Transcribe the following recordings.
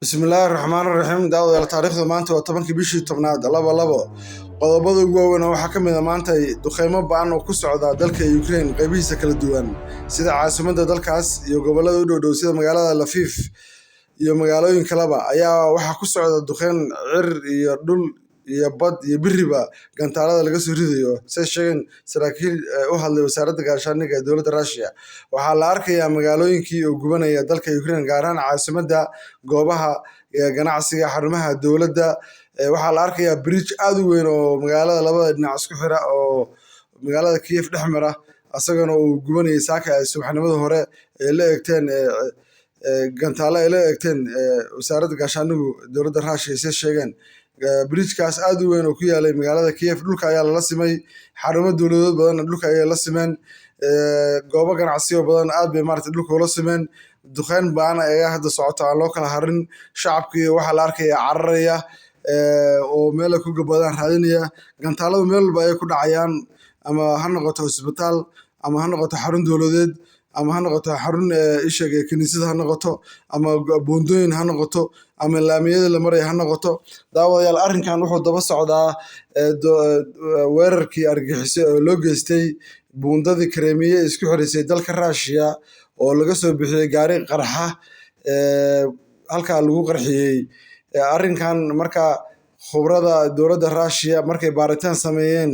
Bismillaahi Raxmaani Raxiim. Daawadayaal, taariikhda maanta waa 10-kii bishii 10aad 2 2. Qodobada ugu waaweyn waxaa ka mid ah maanta duqeymo ba'an oo ku socda dalka Ukraine qaybihiisa kala duwan, sida caasimadda dalkaas iyo gobollada u dhow sida magaalada Lviv iyo magaalooyin kaleba ayaa waxaa ku socda duqeyn cir iyo dhul iyo bad iyo biriba gantaalada laga soo ridayo, sida sheegeen saraakiil u hadlay wasaaradda gaashaandhigga ee dowladda Russia. Waxaa la arkayaa magaalooyinkii oo gubanaya dalka Ukraine, gaar ahaan caasimadda, goobaha ganacsiga, xarumaha dowladda. Waxaa la arkayaa bridge aad u weyn oo magaalada labada dhinac isku xira oo magaalada Kiev dhex mara, asagana uu gubanayay saaka subaxnimadii hore ay la eegteen gantaalo ay la eegteen wasaaradda gaashaandhiggu dowladda Russia, sida sheegeen. Bridgekaas aad u weyn oo ku yaalay magaalada Kiev dhulka ayaa lala simay, xarumo dowladood badanna dhulka ayay la simeen, goobo ganacsiyo badan aad bay maaragtay dhulka ula simeen. Duqeyn ba'an ayaa hadda socota aan loo kala harin. Shacabkii waxaa la arkayaa cararaya oo meel ay ku gabadaan raadinaya. Gantaaladu meel walba ayay ku dhacayaan, ama ha noqoto isbitaal, ama ha noqoto xarun dowladeed, ama ha noqoto xarun isheeg kiniisad ha noqoto, ama buundooyin ha noqoto, ama laamiyada la maraya ha noqoto. Daawadayaal, arrinkan wuxuu daba socdaa weerarkii argagixiso oo loo geystay buundadii Crimea ee isku xirisay dalka Russia oo laga soo bixiyey gaari qarxa, halkaa lagu qarxiyey. Arrinkan marka khubrada dowladda Russia markay baaritaan sameeyeen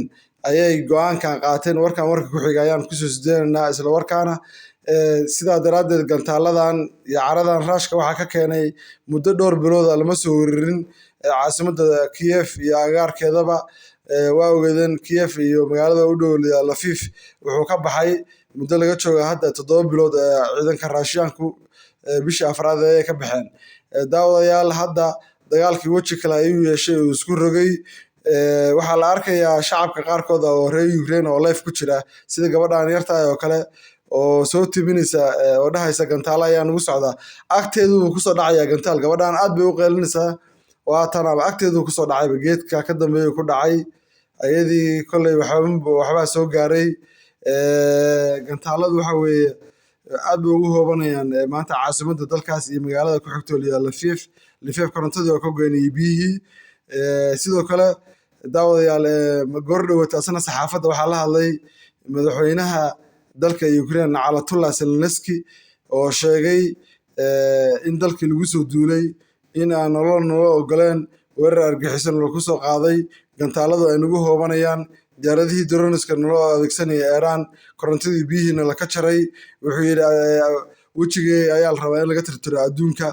ayay go'aankan qaateen. Warkan warka ku xiga ayaan kusoo sideenaynaa isla warkaana. Sidaa daraaddeed gantaaladan iyo caradan Ruushka waxaa ka keenay muddo dhowr bilood ah lama soo weerarin caasimadda Kiev iyo agagaarkeedaba. Waa ogeedeen Kiev iyo magaalada u dhow Lviv wuxuu ka baxay muddo laga jooga hadda 7 bilood. Ciidanka Raashiyaanku bishii afraad ayay ka baxeen. Daawadayaal, hadda dagaalkii weji kale ayuu yeeshay oo isku rogay. Waxaa la arkayaa shacabka qaarkood oo reer Ukraine oo live ku jira, sida gabadhan yartahay oo kale oo soo tibinaysa oo dhahaysa gantaalo ayaa nagu socda. Agteedu wuu kusoo dhacayaa gantaal. Gabadhan aad bay u qeylinaysaa. Waa tanaba agteedu kusoo dhacayba, geedka ka dambeeya ku dhacay. Ayadii kolley waxbaa soo gaaray. Gantaaladu waxa weeye aad bay ugu hoobanayaan maanta caasimadda dalkaas iyo magaalada ku xigto la yiraahdo Lviv. Lviv korontadii waa ka goyn iyo biyihii. Sidoo kale, daawadayaal, goor dhawata asna saxaafadda waxaa la hadlay madaxweynaha dalka Ukraine, Naclatullah Zelensky, oo sheegay in dalkii lagu soo duulay, in aan nolol nolo ogoleen, weerar argagixiso nolo kusoo qaaday, gantaaladu ay nagu hoobanayaan, diyaaradihii droneska naloo adeegsanaya Iran, korontadii biyihiina laka jaray. Wuxuu yidhi wejigay ayaa la rabaa in laga tirtiro adduunka.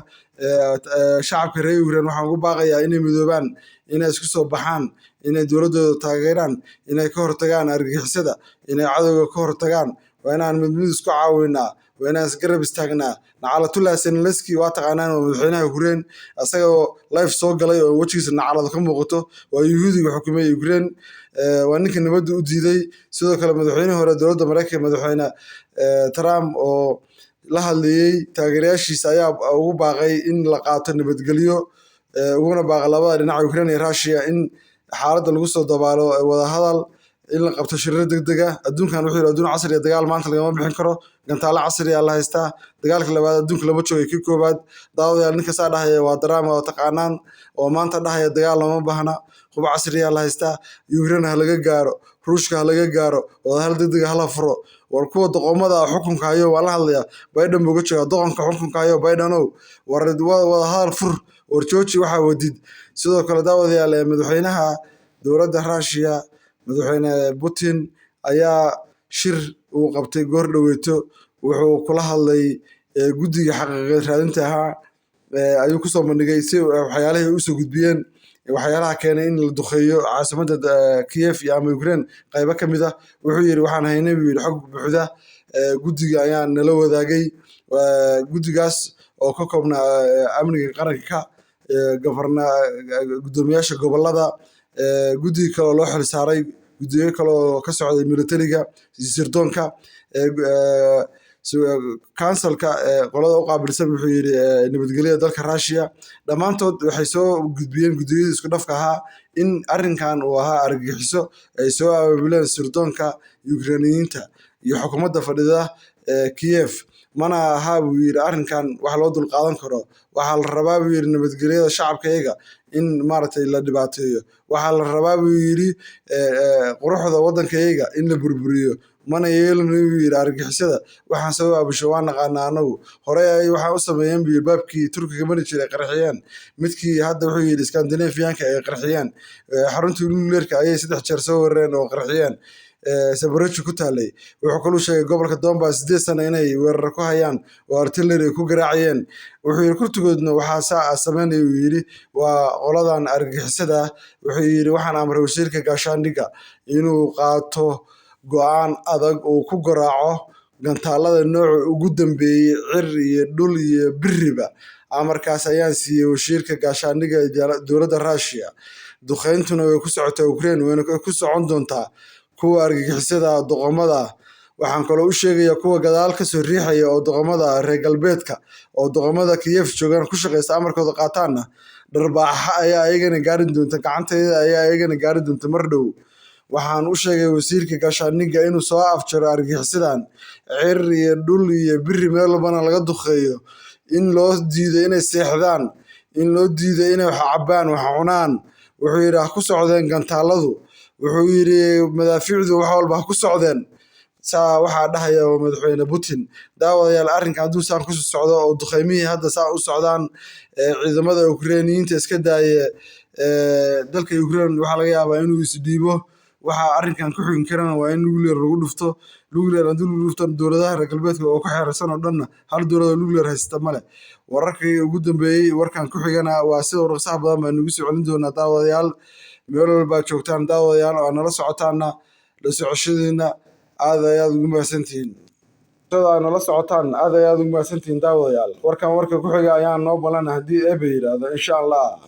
Shacabka reer Ukraine waxaan ugu baaqayaa inay midoobaan, inay isku soo baxaan, inay dowladooda taageeraan, inay ka hortagaan argagixisada, inay cadowga ka hortagaan. Waa inaan mid mid isku caawinaa, waa inaan isgarab istaagnaa. Naclatullah Zelensky waa taqaanaan, waa madaxweynaha Ukraine, asagoo live soo galay oo wejigiisa naclad ka muuqato. Waa yuhuudiga xukumay Ukraine, waa ninka nabadda u diiday. Sidoo kale madaxweynihii hore dowladda Mareykanka, madaxweyne Trump, oo la hadlayey taageerayaashiisa ayaa ugu baaqay in la qaato nabadgelyo, uguna baaqay labada dhinac, Ukraine iyo Russia, in xaaladda lagu soo dabaalo wadahadal, in la qabto shirar degdeg ah. Adduunkan wuxuu yidhi adduun casri ah dagaal maanta lagama bixin karo, gantaalo casri ah la haystaa, dagaalka labaad adduunka lama joogo kii koowaad. Daawadayaal, ninka saa dhahaya waa Trump oo taqaanaan, oo maanta dhahaya dagaal looma baahna, hub casri ah la haystaa, Ukraine ha laga gaaro, Ruushka ha laga gaaro, wadahadal degdeg ah hala furo. War kuwa doqomada ah xukunka hayo waa la hadlayaa. Biden buu uga joogaa doqonka xukunka hayo. Bidenow, war wadahadal fur, war jooji waxaa wadid. Sidoo kale, daawadayaal, madaxweynaha dowladda Russia, madaxweyne Putin, ayaa shir uu qabtay goor dhaweyto wuxuu kula hadlay guddiga xaqiiqad raadinta ahaa ayuu kusoo bandhigay si waxyaalihii ay usoo gudbiyeen, waxyaalaha keenay in la duqeeyo caasimadda Kiev iyo ama Ukraine qaybo ka mid ah. Wuxuu yidhi waxaan haynay, buu yidhi, xog buuxda, guddiga ayaa nala wadaagay, guddigaas oo ka koobnaa amniga qaranka, gafarna guddoomiyaasha gobollada, guddiga kale oo loo xil saaray, guddiyo kale oo ka socday militariga, sirdoonka, councilka qolada u qaabilsan, wuxuu yidhi, nabadgelyada dalka Russia. Dhammaantood waxay soo gudbiyeen, guddiyadii isku dhafka ahaa, in arrinkan uu ahaa argagixiso ay soo abaabuleen sirdoonka Ukrainiyiinta iyo xukuumadda fadhida Kiev. Mana aha, buu yidhi, arrinkan wax loo dulqaadan karo. Waxaa la rabaa, buu yidhi, nabadgelyada shacabkayaga in maaragtay la dhibaateeyo. Waxaa la rabaa, buu yidhi, quruxda waddankayaga in la burburiyo. Mana yeelino, buu yidhi, argagixisada. Waxaan soo aabusho waan naqaanaa anagu. Horey ay waxaa u sameeyeen, buu yidhi, baabkii Turkiga mari jiray qarxiyeen, midkii hadda, wuxuu yidhi, Scandinavianka ay qarxiyeen, xaruntii nuclearka ayay 3 jeer soo weerareen oo qarxiyeen, Zaporizhzhia ku taalay. Wuxuu kaluu sheegay gobolka Donbas 8 sano inay weerar ku hayaan oo artillery ku garaacayeen. Wuxuu yidhi kurtigoodna waxaa saa sameynaya, uu yidhi, waa qoladan argagixisada ah. Wuxuu yidhi waxaan amray wasiirka gaashaandhigga inuu qaato go'aan adag uu ku garaaco gantaalada nooca ugu dambeeyey, cir iyo dhul iyo biriba. Amarkaas ayaan siiyey wasiirka gaashaandhigga dowladda Russia. Duqeyntuna way ku socotaa Ukraine, wayna ku socon doontaa kuwa argagixisada doqomada. Waxaan kaloo u sheegayaa kuwa gadaal ka soo riixaya oo doqomada reer galbeedka oo doqomada Kiev joogaan ku shaqeysta, amarkooda qaataana, dharbaaxa ayaa ayagana gaari doonta, gacantayda ayaa ayagana gaari doonta mar dhow. Waxaan u sheegay wasiirka gaashaandhigga inuu soo afjaro argagixisadan, cir iyo dhul iyo biri meel walbana laga duqeeyo, in loo diido inay seexdaan, in loo diido inay wax cabaan, wax cunaan. Wuxuu yidhi ha ku socdeen gantaaladu, wuxuu yidhi madaafiicdu, wax walba ha ku socdeen. Saa waxaa dhahaya madaxweyne Putin. Daawadayaal, arrinkan hadduu saan kusii socdo oo duqeymihii hadda saa u socdaan, ciidamada Ukrainiyiinta iska daaye, dalka Ukraine waxaa laga yaabaa inuu isdhiibo. Waxaa arrinkan ku xigin karana waa in nuclear lagu dhufto. Nuclear haddii lagu dhufto, dowladaha reer galbeedka oo ku xeersan oo dhanna hal dowlad oo nuclear haysata male. Wararkii ugu dambeeyey warkan ku xigana waa sida dhaqsaha badan baan nagu soo celin doonaa. Daawadayaal, meel walbaa joogtaan, daawadayaal, oo nala socotaana, la socoshadiina aad ayaad ugu mahadsantihiin. Nala socotaan aad ayaad ugu mahadsantihiin, daawadayaal. Warkan warka ku xiga ayaan noo ballan haddii Eebe yidhaahdo, insha Allah.